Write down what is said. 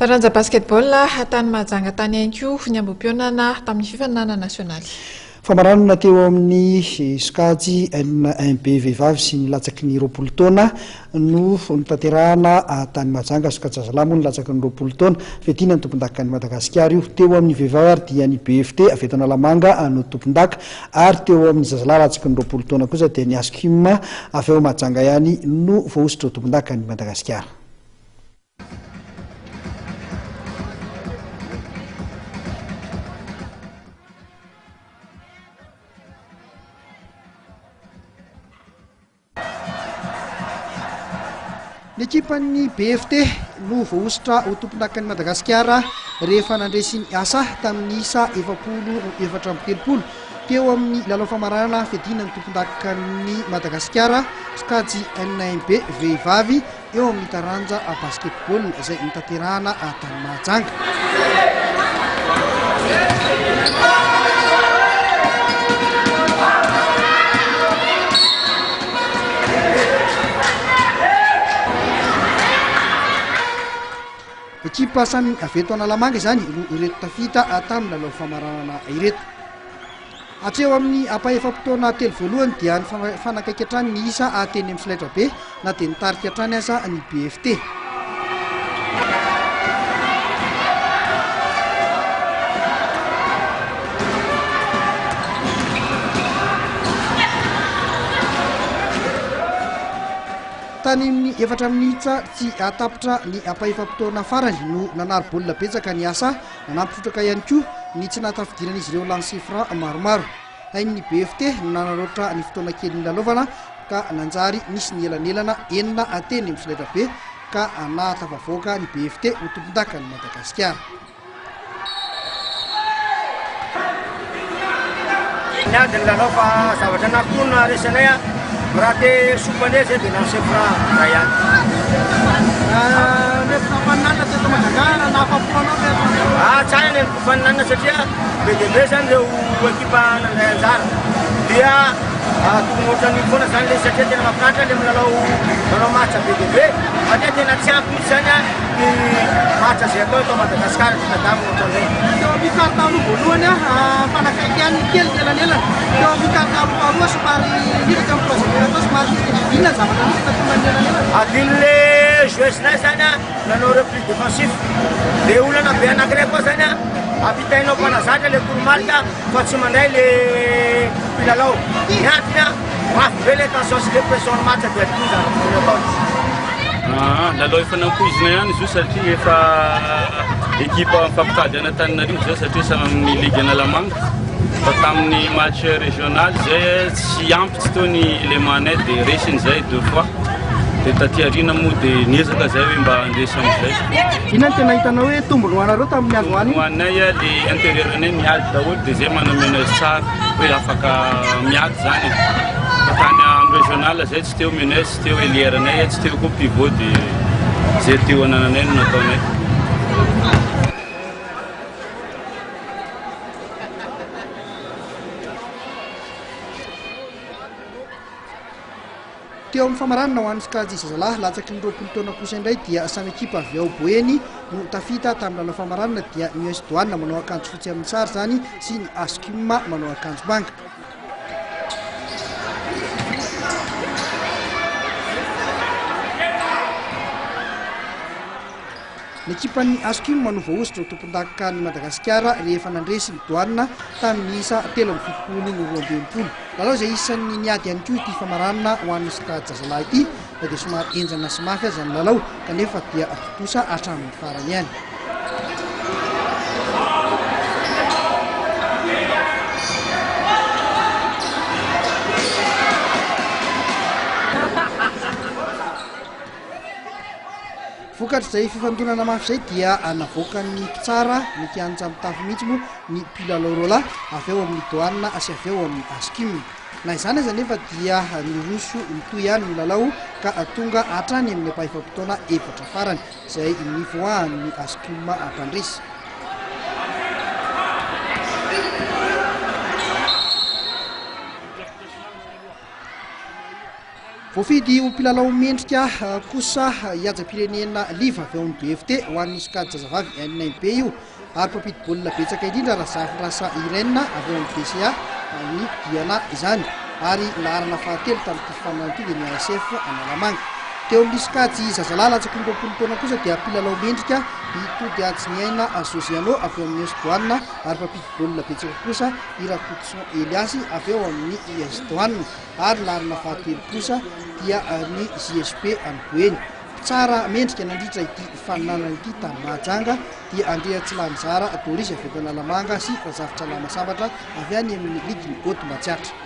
Taranja basketball, tany Mahajanga tany ihany koa ny ambohipihaonana tamin'ny fifaninanana nasionaly. Famaranana teo amin'ny sokajy N1B vehivavy sy ny latsaky ny 20 taona no notanterahana tany Mahajanga. Sokajy zazalahy moa ny latsaky ny 20 taona. Fiadiana ny tompondakan'i Madagasikara io. Teo amin'ny vehivavy ary dia ny BFT avy eto Analamanga no tompondaka ary teo amin'ny zazalahy latsaky ny 20 taona kosa dia ny Ascum avy ao Mahajanga ihany no voahosotra ho tompondakan'i Madagasikara. Ny ekipan'ny BFT no voahosotra ho tompondakan'i Madagasikara rehefa nandresy ny Asa tamin'ny isa 40 no 34 teo amin'ny lalao famaranana fiadiana ny tompondakan'i Madagasikara sokajy N1B vehivavy eo amin'ny taranja basketball izay notanterahana tany Mahajanga. Ekipa samy avy eto Analamanga izany no ireto tafita tamin'ny lalao famaranana ireto. Hatreo amin'ny ampahefa-potoana telo voalohany dia nifanakaiky hatrany ny isa teny amin'ny solaitrabe na dia nitarika hatrany aza ny BFT. Tany amin'ny efatra minitra tsy tapitra ny ampahefa-potoana farany no nanary baolina betsaka ny asa Nanampy trotraka ihany koa ny tsy nahatafidiran'izy ireo lancer franc maromaro. Hain'ny BFT ny nanararaotra ny fotoana kely nilalaovana ka nanjary nisy ny elanelana enina teny amin'ny solaitrabe ka nahatafavoaka ny BFT ho tompondakan'i Madagasikara. Niady ny lalao fa zavatra anankiroa no naharesy anay a, mi-rater soupe-nez zay dia lancer franc iray ihany. Ny fifaninanana teto Madagasikara nahafapo anao ve hatramin'izao? Ah, tsara ny fifaninanana satria be dia be zany ireo ekipa nandray anjara dia tokony ohatran'io foana zany le izy satria tena mahafinaritra le milalao manao match be dia be satria tena tsy ampy mihitsy zany a ny match izay atao eto Madagasikara dia tadiavina ohatran'izay. Teo amin'ny quart-temps aloha voalohany mifanakaiky ihany kely ny elanelana. Teo amin'ny quart-temps aloha faharoa somary niraka ny troisième quart-temps somary inona ny zavatra nisy nahatonga ny elanelana? Adinon'le joueuse-nay zany nanao repli défensif. Le olana be anankiray koa zany ampitainao mpanazatra le toromarika fa tsy mandray le mpilalao. Ny antony Mafy be le tension sy le pression ny match dia adino zany no ataony. Aa, lalao efa nampoizina ihany izy io satria efa ekipa mifampitady any Antananarivo zay satria samy amin'ny ligue Analamanga. Fa tamin'ny match régional zay tsy ampy tsy teo ny élément-nay dia resiny zay deux fois. Dia taty aoriana moa dia niezaka zay hoe mba handresy amin'izay. Inona no tena hitanao hoe tombony ho anareo tamin'ny androany iny? Ho anay le intérieur anay miady daholo dia zay manome anay tsara hoe afaka miady zany e. Fa tany amin'ny régional zay tsy teo meneur, tsy teo ailière anay, tsy teo koa pivot dia zay teo anananay no nataonay. Teo amin'ny famaranana ho an'ny sokajy zazalahy latsaky ny 20 taona kosa indray dia samy ekipa avy ao Boeny no tafita tamin'ny lalao famaranana dia ny US Douane manao akanjo fotsy amin'ny sary izany sy ny Ascum manao akanjo manga. Ny ekipan'ny Ascum no voahosotra ho tompondakan'i Madagasikara rehefa nandresy ny Douane tamin'ny isa 73 no 62. Lalao izay isan'ny niady ihany koa ity famaranana ho an'ny sokajy zazalahy ity na dia somary henjana sy mafy aza ny lalao kanefa dia tontosa hatramin'ny farany ihany. Vokatr'izay fifandonana mafy izay dia navoakan'ny mpitsara ny kianja mitafo mihitsy moa ny mpilalao roalahy avy ao amin'ny Douane sy avy ao amin'ny Ascum. Na izany aza anefa dia niroso nitohy ihany ny lalao ka tonga hatrany amin'ny ampahefa-potoana efatra farany izay nivoahan'ny Ascum mpandresy. Voafidy ho mpilalao mendrika kosa i Hajam-pirenena Liva avy ao amin'ny BFT ho an'ny sokajy zazavavy N1B io ary mpampidi-baolina betsaka indrindra Razafindrasa Irène avy ao amin'ny BCA ny Diana izany ary laharana fahatelo tamin'ity fifaninanana ity dia ny ASF Analamanga. Teo amin'ny sokajy zazalahy latsaky ny 20 taona kosa dia mpilalao mendrika i Todiajiniaina Josiano avy ao amin'ny US Douane ary mpampidi-baolina betsaka kosa i Rakotoson Eliasy avy ao amin'ny US Douane. Ary laharana fahatelo kosa dia ny JSP any Boeny. Mpitsara mendrika nandritra ity fifaninanana ity tany Mahajanga dia Andriatsilanizara Doris avy eto Analamanga sy Razafitralama Sambatra avy any amin'ny ligin'ny Haute Matsiatra.